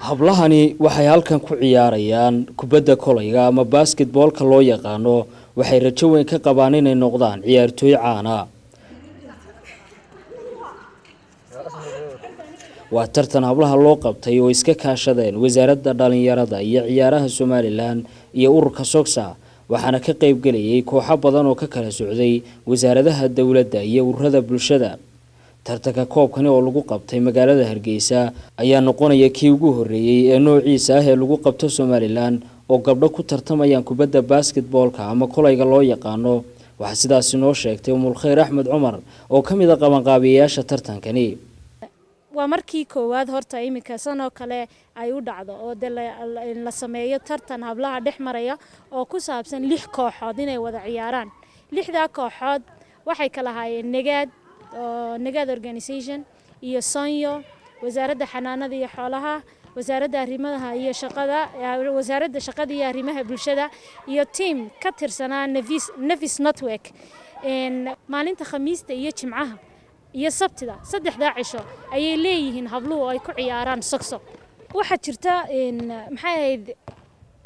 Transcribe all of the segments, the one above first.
Hablahani waxay halkan ku ciyaarayaan kubadda kolayga ama basketballka loo yaqaano. Waxay rajo weyn ka qabaan inay noqdaan ciyaartooy caana. Waa tartan hablaha loo qabtay oo iska kaashadeen Wasaaradda Dhalinyarada iyo Ciyaaraha Somalilan iyo ururka Sogsa, waxaana ka qaybgelayay kooxo badan oo ka kala socday wasaaradaha dowladda iyo ururada bulshada. Tartanka koobkani oo lagu qabtay magaalada Hargeysa ayaa noqonaya kii ugu horreeyey ee noociisa ah ee lagu qabto Somalilan oo gabdho ku tartamayaan kubadda basketballka ama kolayga loo yaqaano. Waxaa sidaasi noo sheegtay Umulkhayr Axmed Cumar oo ka mid a qabanqaabiyayaasha tartankani. Waa markii koowaad horta iminka sanoo kale ay u dhacdo oo de la sameeyo tartan hablaha dhex maraya oo ku saabsan 6 kooxood inay wada ciyaaraan. 6daa kooxood waxay kala haayeen Nagaad oo Nagaad Organization iyo Sonyo, Wasaaradda Xanaanada iyo Xoolaha, Wasaaradda Arrimaha iyo Shaqada, Wasaaradda Shaqada iyo Arrimaha Bulshada, iyo team ka tirsanaa Nafis Network. Maalinta Khamiista iyo Jimcaha iyo Sabtida, 3daa cisho ayay leeyihiin habluhu ay ku ciyaaraan Sogso. Waxaa jirta, maxay ahayd,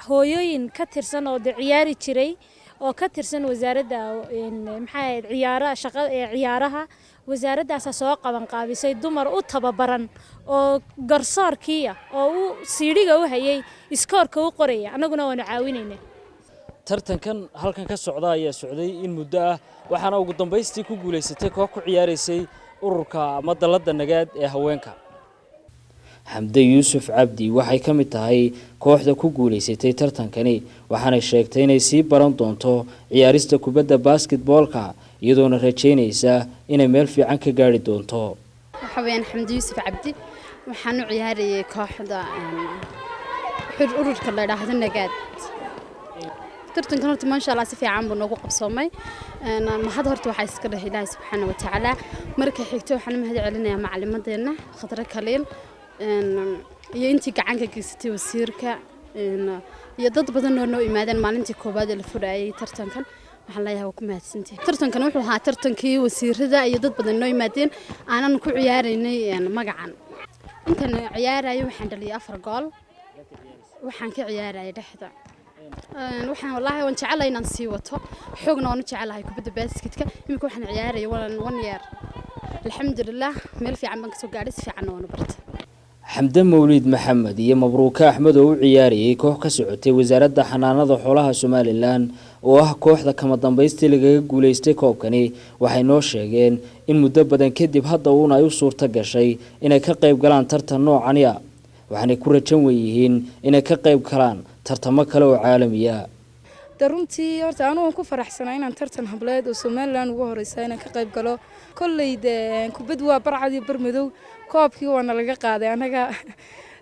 hooyooyin ka tirsan oo de ciyaari jiray oo ka tirsan wasaaradda, maxay ahayd, ciyaaraha, shaqada ee ciyaaraha. Wasaaraddaasa soo qaban qaabisay dumar u tababaran oo garsoorkiiya oo u siidhiga u hayay, iskoorka u qoraya, annaguna waanu caawinaynaa. Tartankan halkan ka socda ayaa socday in muddo ah, waxaana ugu dambaystii ku guulaysatay koox ku ciyaaraysay ururka ama dalladda Nagaad ee haweenka. Xamde Yuusuf Cabdi waxay ka mid tahay kooxda ku guulaysatay tartankani, waxaanay sheegtay inay sii baran doonto ciyaarista kubadda basketballka, iyadoona rajaynaysa inay meel fiican ka gaari doonto. Waxa weeyaan Xamdi Yuusuf Cabdi, waxaan u ciyaarayay kooxda ururka la yidhaahdo Nagaad. Tartankan horta, maasha Allah, si fiican buu noogu qabsoomay. Mahad horta waxaa iska dheh Ilaahay subxaana wa tacaala. Marka xigto waxaan mahad celinayaa macalimadeenna Khadre Kaliil iyo intii gacan ka geysatay, wasiirka iyo dad badan oo noo imaadeen maalintii koowaad ee la furayay tartankan. Waxaan leeyahay waa ku mahadsantihi. Tartankan wuxuu ahaa tartankii wasiirada iyo dad badan noo yimaadeen aanan ku ciyaaraynay magacan. Intan ciyaarayo waxaan dhaliyay 4 gool. Waxaan ka ciyaarayay dhexda. Waxaan wallaahi waan jecelahay inaan sii wato, xoogna waan u jecelahay kubadda basketka. Iminka waxaan ciyaarayay one year, alxamdulilah, meel fiican baan kasoo gaadhay, si fiicanna waan u bartay. Xamde Mawliid Maxamed iyo Mabruuke Axmed oo u ciyaarayay koox ka socotay Wasaaradda Xanaanada Xoolaha Somalilan oo ah kooxda kama dambaystii lagaga guulaystay koobkani, waxay noo sheegeen in muddo badan kadib hadda uun ay u suurto gashay inay ka qayb galaan tartan noocani ah, waxaanay ku rajan wen yihiin inay ka qayb galaan tartamo kale oo caalamiya. De runtii horta anugu waan ku faraxsanaa inaan tartan hableed oo Somalilan ugu horeysa inaan ka qayb galo. Kolley de kubad waa barcad iyo bar madow, koobkii waana laga qaaday anaga.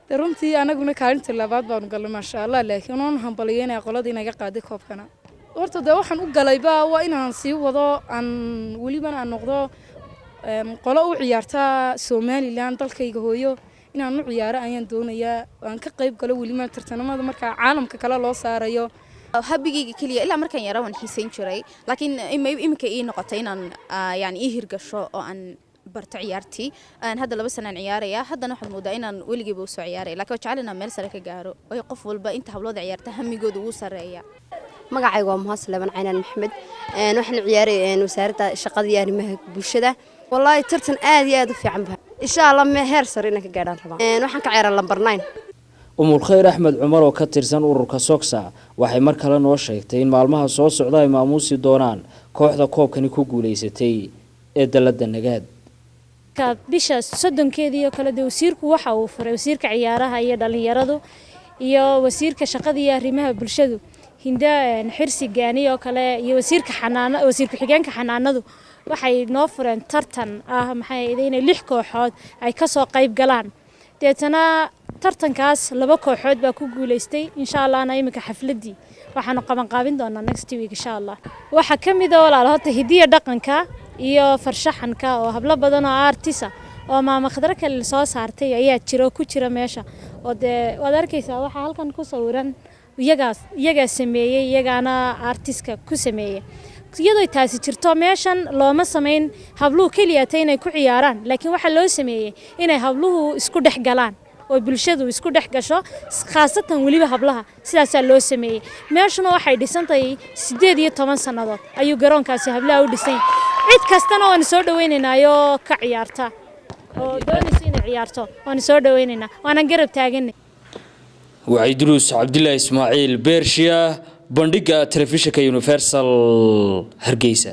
De runtii anaguna kaalinta labaad baanu galnay, maasha Allah, laakiin waan hambalyeynaya qoladii naga qaaday koobkana. Horta de waxaan u galayba waa inaan sii wado, aan welibana aan noqdo qolo u ciyaarta Somalilan, dalkayga hooyo inaan u ciyaaro ayaan doonayaa, aan ka qayb galo welibana tartanamada markaa caalamka kale loo saarayo. Habigayga keliya ilaa markaan yaraa waan xiisayn jiray, laakiin iminka ii noqotay inaan yani ii hirgasho oo aan barto ciyaartii. Hadda 2 sanaan ciyaaraya, haddana waxaad moodaa inaan weligeyba usoo ciyaaraya, lakiin waa jecel inaan meel sare ka gaaro, waayo qof walba inta hablooda ciyaarta hamigooda wuu sarreeya. Magacayga waa Muhaas Leban Caynaan Maxamed. Waxaan ciyaaray Wasaaradda Shaqada iyo Arrimaha Bulshada. Wallaahi tartan aad iyo aad u fiican ba, insha Allah me heer sare inaan ka gaadhaan rabaa. Waxaan ka ciyaaraa lambar 9. Umulkhayr Axmed Cumar oo ka tirsan ururka Sogsa waxay mar kale noo sheegtay in maalmaha soo socda ay maamuusi doonaan kooxda koobkani ku guulaysatay ee dalladda Nagaad. Bisha 30keedii oo kale de wasiirku waxa uu furay, wasiirka ciyaaraha iyo dhalinyaradu iyo wasiirka shaqada iyo arrimaha bulshadu Hinda Xirsi Gaani oo kale iyo wasiirka xanaana, wasiir ku-xigeenka xanaanadu, waxay noo fureen tartan ah, maxay ahayd, inay 6 kooxood ay kasoo qayb galaan. Deetana tartankaas 2 kooxood baa ku guulaystay. Insha Allahna iminka xafladii waxaanu qaban qaabin doonaa next week, insha Allah. Waxaa ka mid ah, walaal, horta hidiya dhaqanka iyo farshaxanka oo hablo badan oo artist ah oo maama Khadre kale soo saartay ayaa jira oo ku jira meesha, oo dee waad arkaysaa waxaa halkan ku sawiran, iyagaas iyagaa sameeyey, iyagaana artistka ku sameeyey. Iyadoo taasi jirto, meeshan looma samayn habluhu keliyata inay ku ciyaaraan, laakiin waxaa loo sameeyey inay habluhu isku dhex galaan oo bulshadu isku dhex gasho, khaasatan weliba hablaha. Sidaasaa loo sameeyey. Meeshuna waxay dhisantahay 18 sannadood ayuu garoonkaasi hablaha u dhisan yahay. Cid kastana waanu soo dhaweynaynaa ka ciyaarta oo doonaysa inay ciyaarto, waanu soo dhaweynaynaa, waanan garab taaganay. Wacyiduruus Cabdilaahi Ismaaciil Beershiya, bandhiga telefishinka Universal, Hargeysa.